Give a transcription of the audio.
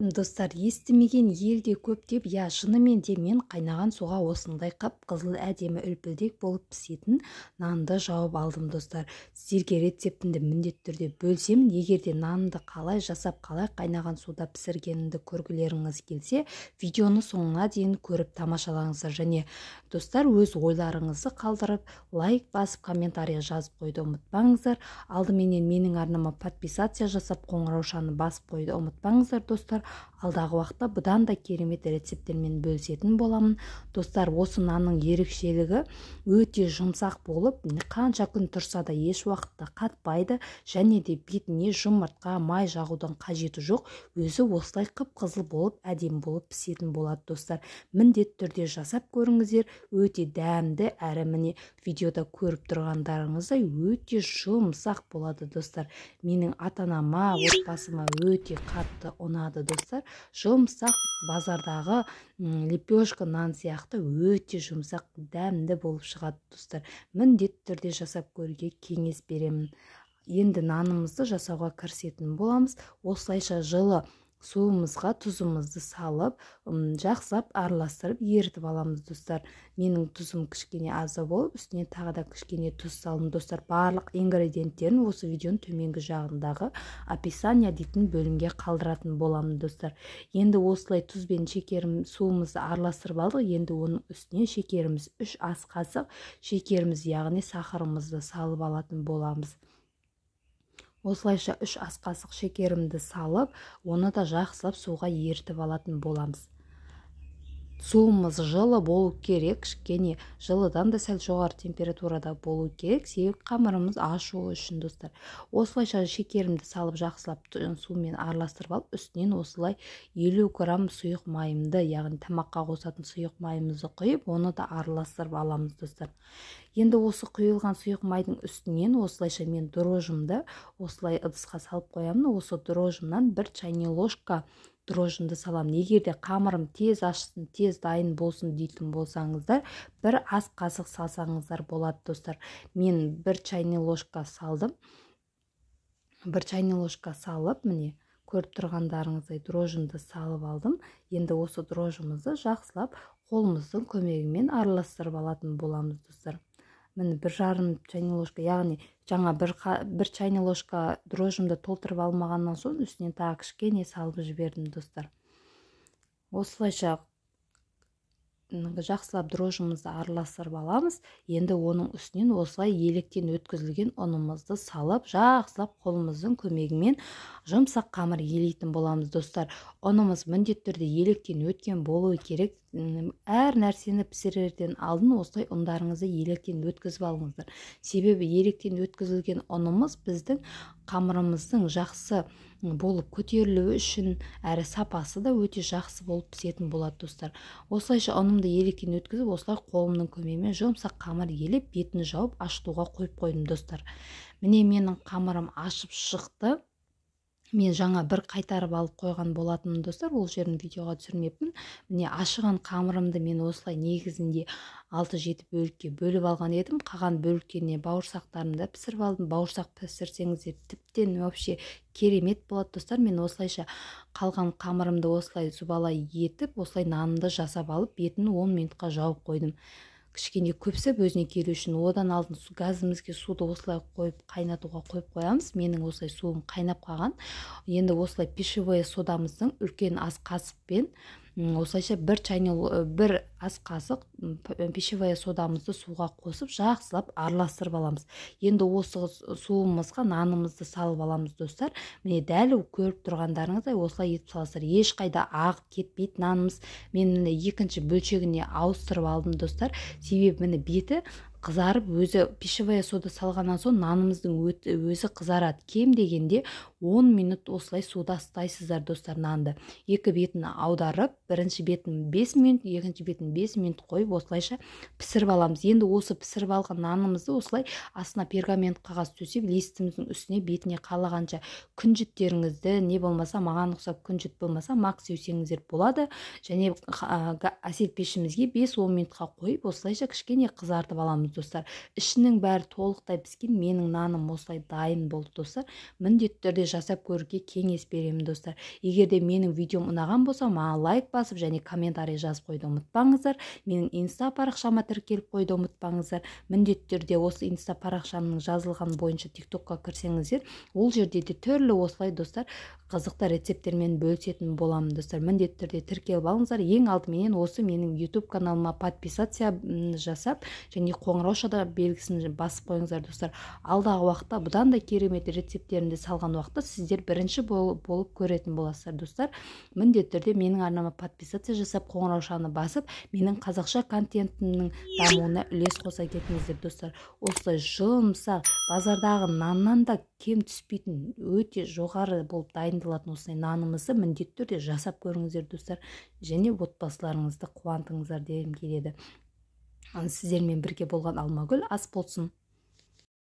Достар, естімеген елде көп деп, я шынымен де мен қайнаған суға осындай қып-қызыл әдемі үлпілдек болып пісетін нанды жауып алдым, достар. Сіздерге рецептімді міндетті түрде бөлісемін. Егер де нанды қалай жасап, қалай қайнаған суда пісіргенімді көргілеріңіз келсе, видеоны соңына дейін көріп тамашалаңыздар. Және достар, өз ойларыңызды қалдырып, лайк басып, комментарий жазып қоюды ұмытпаңыздар. Алдыменен менің арнама подписаться жасап, қоңыраушаны басып қоюды ұмытпаңыздар, достар. Алдағы уақытта бұдан да керемет рецепттермен бөлісетін боламын. Достар, осы нанның ерекшелігі өте жұмсақ болып, қанша күн тұрса да еш уақытта қатпайды, және де бетіне жұмыртқа, май жағудың қажеті жоқ. Өзі осылай қып-қызыл болып, әдемі болып пісетін болады, достар. Міндетті түрде жасап көріңіздер, өте дәмді, әрі міне видеода көріп тұрғандарыңыздай өте жұмсақ болады, достар. Менің ата-анама, отбасыма өте қатты ұнады, достар. Жұмсақ, базардағы лепешка нан сияқты өте жұмсақ, дәмді болып шығады, достар. Міндетті түрде жасап көруге кеңес беремін. Енді нанымызды жасауға кірісетін боламыз. Осылайша жылы суымызға тұзымызды салып, жақсылап араластырып ерітіп аламыз, достар. Менің тұзым кішкене аздау болып, үстіне тағы да кішкене тұз салдым, достар. Барлық ингредиенттерін осы видеоның төменгі жағындағы описание дейтін бөлімге қалдыратын боламын, достар. Енді осылай тұз бен шекерім суымызды араластырып алдық. Енді оның үстіне шекеріміз 3 ас қасық шекеріміз, яғни сахарымызды салып алатын боламыз. Осылайша 3 ас қасық шекерімді салып, оны да жақсылап суға ерітіп алатын боламыз. Суымыз жылы болу керек, кішкене жылыдан да сәл жоғары температурада болу керек, себебі қамырымыз ашуы үшін, достар. Осылайша шекерімді салып жақсылап сумен араластырып алып, үстінен осылай 50 грамм сұйық майымды, яғни тамаққа қосатын сұйық майымызды құйып, оны да араластырып аламыз, достар. Енді осы құйылған сұйық майдың үстінен осылайша мен дрожжымды осылай ыдысқа салып қоямын. Осы дрожжымнан 1 чайный ложка дрожжымды саламын. Егер де қамырым тез ашсын, тез дайын болсын дейтін болсаңыздар, 1 ас қасық салсаңыздар болады, достар. Мен 1 чайный ложка салдым. 1 чайный ложка салып, міне көріп тұрғандарыңыздай дрожжымды салып алдым. Енді осы дрожжымызды жақсылап қолымыздың көмегімен араластырып алатын боламыз, достар. Міне 1,5 чайный ложка, яғни жаңа бір чайный ложка дрожжымды толтырып алмағаннан соң үстіне тағы кішкене салып жібердім, достар. Осылайша жақсылап дрожжымызды араластырып аламыз. Енді оның үстінен осылай електен өткізілген ұнымызды салып, жақсылап қолымыздың көмегімен жұмсақ қамыр елейтін боламыз, достар. Ұнымыз міндетті түрде електен өткен болуы керек. Әр нәрсені пісірерден алдын осылай ұндарыңызды електен өткізіп алыңыздар. Себебі електен өткізілген ұнымыз біздің қамырымыздың жақсы болып көтерілуі үшін, әрі сапасы да өте жақсы болып пісетін болады, достар. Осылайша ұнымды електен өткізіп, осылай қолымның көмегімен жұмсақ қамыр елеп, бетін жауып ашытуға қойып қойдым, достар. Міне менің қамырым ашып шықты. Мен жаңа бір қайтарып алып қойған болатынмын, достар. Ол жерін видеоға түсірмеппін. Міне ашыған қамырымды мен осылай негізінде 6-7 бөлікке бөліп алған едім. Қалған бөліктеріне бауырсақтарымды пісіріп алдым. Бауырсақ пісірсеңіздер тіптен вообще керемет болады, достар. Мен осылайша қалған қамырымды осылай зубалай етіп, осылай нанымды жасап алып, бетін 10 минутқа жауып қойдым. Кішкене көпсіп өзіне келу үшін. Одан алдын газымызге суды осылай қойып қайнатуға қойып қоямыз. Менің осылай суым қайнап қалған. Енді осылай пищевая содамыздың үлкен ас қасықпен осылайша бір ас қасық пищевая содамызды суға қосып жақсылап араластырып аламыз. Енді осы суымызға нанымызды салып аламыз, достар. Міне дәл көріп тұрғандарыңыздай осылай етіп саласыздар. Ешқайда ағып кетпейді нанымыз. Мен міне екінші бөлшегіне ауыстырып алдым, достар. Себебі міне беті қызарып, өзі пищевая сода салғаннан соң нанымыздың өзі қызарады. Кем дегенде 10 минут осылай суда ұстайсыздар, достар, нанды. Екі бетін аударып, бірінші бетін 5 минут, екінші бетін 5 минут қойып осылайша пісіріп аламыз. Енді осы пісіріп алған нанымызды осылай астына пергамент қағаз төсеп, листіміздің үстіне бетіне қалағанша күнжіттеріңізді, не болмаса маған ұқсап күнжіт болмаса мак сеусеңіздер болады. Және әсел пешімізге 5-10 минутқа қойып осылайша кішкене қызартып аламыз, достар. Ішінің бәрі толықтай піскен. Менің наным осылай дайын болды, достар. Міндетті түрде жасап көруге кеңес беремін, достар. Егер де менің видеом ұнаған болса, маған лайк басып және комментарий жазып қоюды ұмытпаңыздар. Менің инста парақшама тіркеліп қоюды ұмытпаңыздар. Міндетті түрде осы инста парақшамның жазылған бойынша тиктокқа кірсеңіздер, ол жерде де түрлі осылай, достар, қызықты рецепттермен бөлісетін боламын, достар. Міндетті түрде тіркеліп алыңыздар. Ең алдыменен осы менің YouTube каналыма подписаться жасап және қоңыраушада белгісін басып қойыңыздар, достар. Алдағы уақытта бұдан да керемет рецепттерімді салған уақытта сіздер бірінші болып көретін боласыздар, достар. Міндетті түрде менің арнама подписаться жасап, қоңыраушаны басып, менің қазақша контентімнің дамуына үлес қоса кетіңіздер, достар. Осылай жұмсақ, базардағы наннан да кем түспейтін, өте жоғары болып дайындалатын осындай нанымызды міндетті түрде жасап көріңіздер, достар, және отбасыларыңызды қуантыңыздар дегім келеді. Сіздермен бірге болған Алмагүл. Ас болсын!